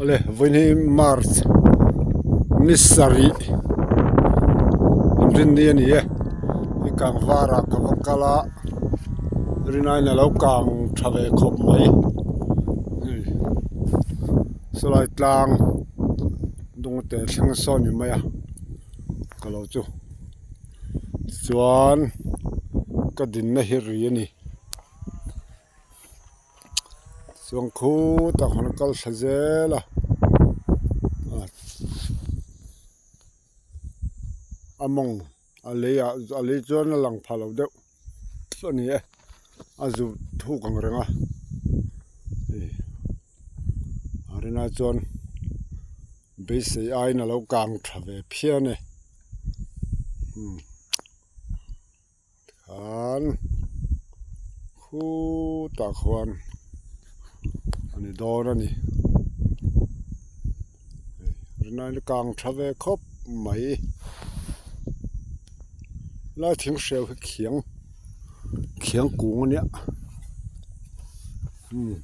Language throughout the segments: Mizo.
Awle vawiin hi March ni sarih inrinni a ni e hei kang varah ka va kal a rinaiin a lo kang tha ve khawp mai hei sawlai tlang dawngte thleng sawn ni mai a ka lo chu chuan ka dinna hi ri a ni. Chuan khutah khan a kal thla zel a a mawng a lei ah a lei chuan a lang pha lo deuh a ni e a zut thuk ang reng a hei a rinai chuan beisei aiin a lo kang tha ve phian e. Khan khutah khuan a ni dawn a ni rinai na kang tha ve khawp mai helai thing hreu hi khiang khiang kung a nia umm.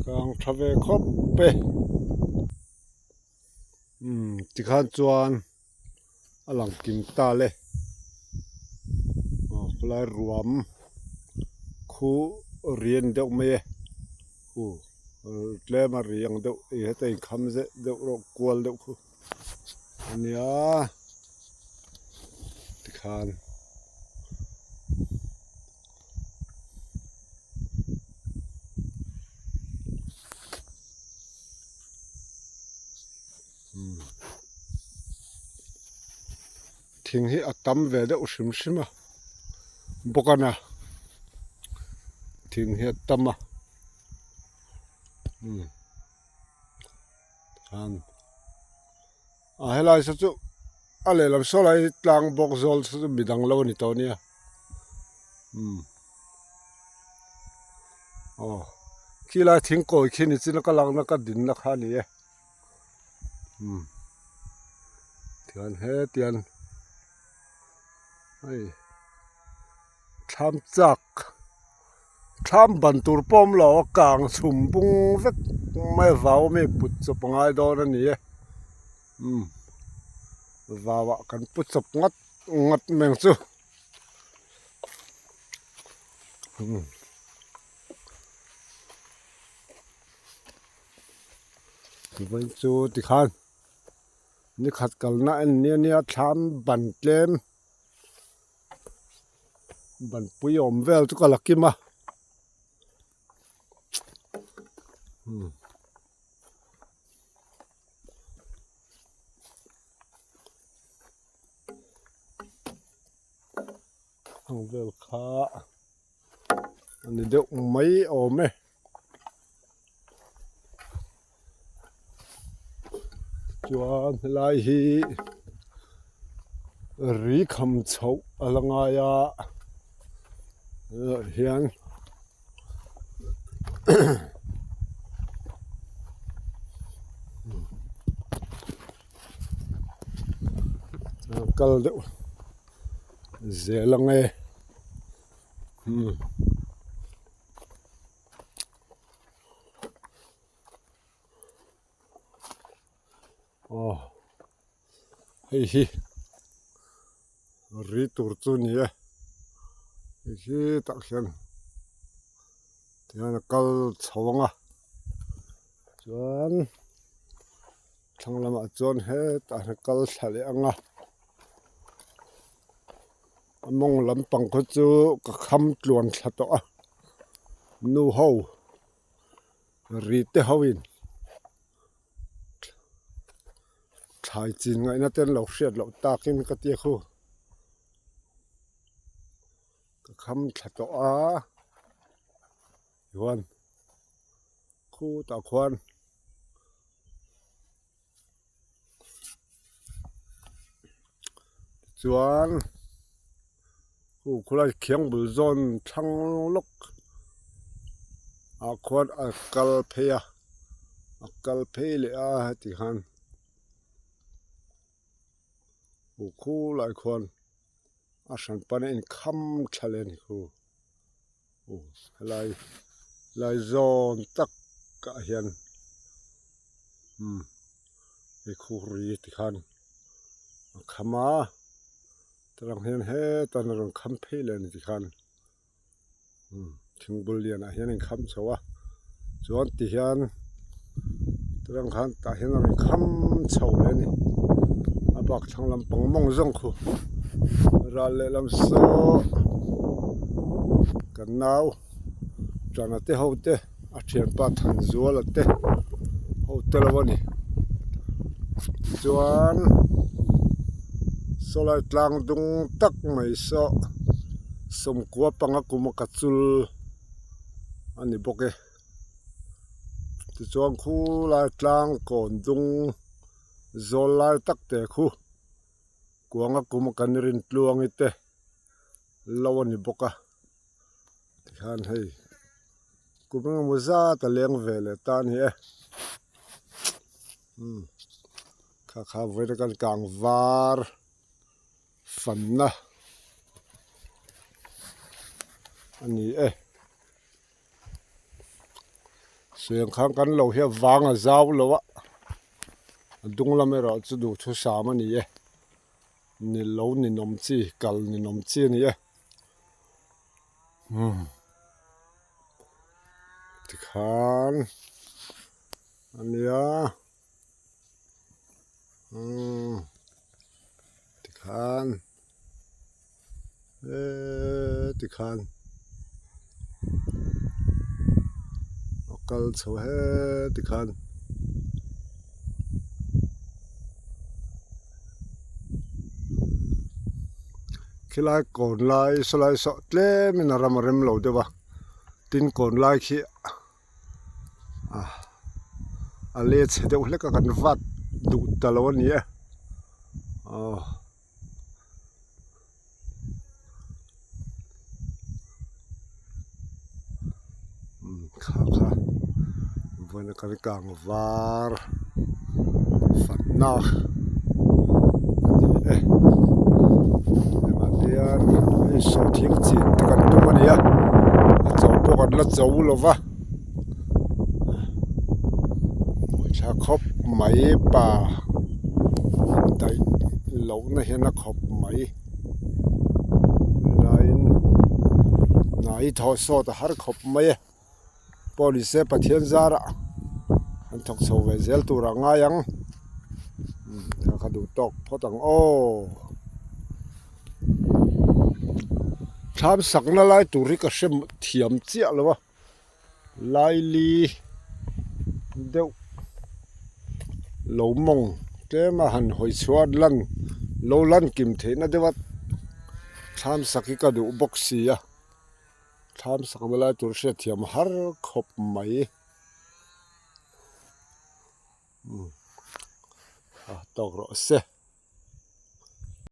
Kang tha ve khawp e umm tikhan chuan a lang kim ta le aw khawlai ruam khu rian deuh mai e khu tlem a ri ang deuh ih heta inkham zeh deuh rawh kual deuh khu a nia tikhan. Thing hi a tam ve deuh hrim hrim a bawk a na thing hi a tam a umm khan a helai saw chu a lehlam saw lai tlang bawk zawl saw chu midang lo a ni tawh nia umm aw khilai thingkawi khi ni chin a ka lakna ka dinna kha a ni e. Umm tihian hetian hei thlam chak thlam ban tur pawh awm lo a kang chhum bung vek mai a vau ami put chawp a ngai dawn a ni e umm vau ah kan pu chawp ngawt ngawt mai ang chu umm. Vawiin chu tikhan nikhat kalna en nia nia thlam ban tlem ban pui awm vel chu ka la kim a umm. Ang vel kha a ni deuh mai awm e. Chuan helai hi ri kham chhoh a la ngai a tunah hian kal deuh zel ang e umm. Aw hei hi ri tur chu a ni e hei hi tah khian tihian a kal chho ang a chuan thlang lamah chuan hetah hian a kal thla leh ang a. A mawng lampang khaw chu ka kham tluan thla tawh a nu ho ri te ho in thlai chin ngaihna te an lo hriat loh takin ka tia khu ka kham thla tawh a tichuan khutah khuan. Chuan khu khulai khiang bul zawn thlang lawk ah khuan a kal phei a a kal phei leh a heti khan. U khulai khuan a hran pan a inkham tha leh a ni khu u helai lai zawn tak ah hian umm hei khu ri tikhan a kham a tarang hian hetan a rawn kham phei leh a ni tikhan umm thingbul lianah hian a inkham chho a chuan tihian tarang khan tah hian a rawn kham chho leh a ni a bak thlang lampang mawng zawng khu ral lehlam saw kan nau tana te ho te a thianpa Thanzuala te ho te lo a ni chuan sawlai tlang dung tak mai saw sawmkua panga kum a ka chul a ni bawk e tichuan khulai tlang kawn dung zawl lai tak te khu kuanga kum a kan rin tluangi te lo a ni bawk a. Tikhan hei kum engemaw zat a leng ve leh ta a ni e umm kha kha vawiin kan kang var fanna a ni e suiang khan kan lo hi a vang a zau lo a a dung lam erawh chu duhthusam a ni e ni lo ninawm chi kal ninawm chi a ni e. Umm tikhan a nia umm tikhan eee tikhan a kal chho he tikhan. Khilai kawn lai sawlai saw tlem in a ram a rem lo deuh a tin kawn lai khi ah a le chhe deuh hlek a kan vat duh ta lo a ni e aw. Kha kha vawiin a kan kang var fanna a ni e hengah te hian hei sawhthing chin te kan tum a ni a a cho pawh kan la cho lo va thla khawp mai pa daih lohna hian a khawp mai laiin hna hi thawh sawt a har khawp mai e pawh ni se Pathian zarah an thawk chho ve zel tur a ngai ang kha kha duh tawk phawt ang aw thlam sakna lai tur hi ka hre thiam chiah lo a. Laili deuh lo mawng tlem a han hawi chhuah lan lo lan kim theihna deuh a thlam sak hi ka duh bawk si a thlam sakna lai tur hriatthiam har khawp mai a tawk rawh se.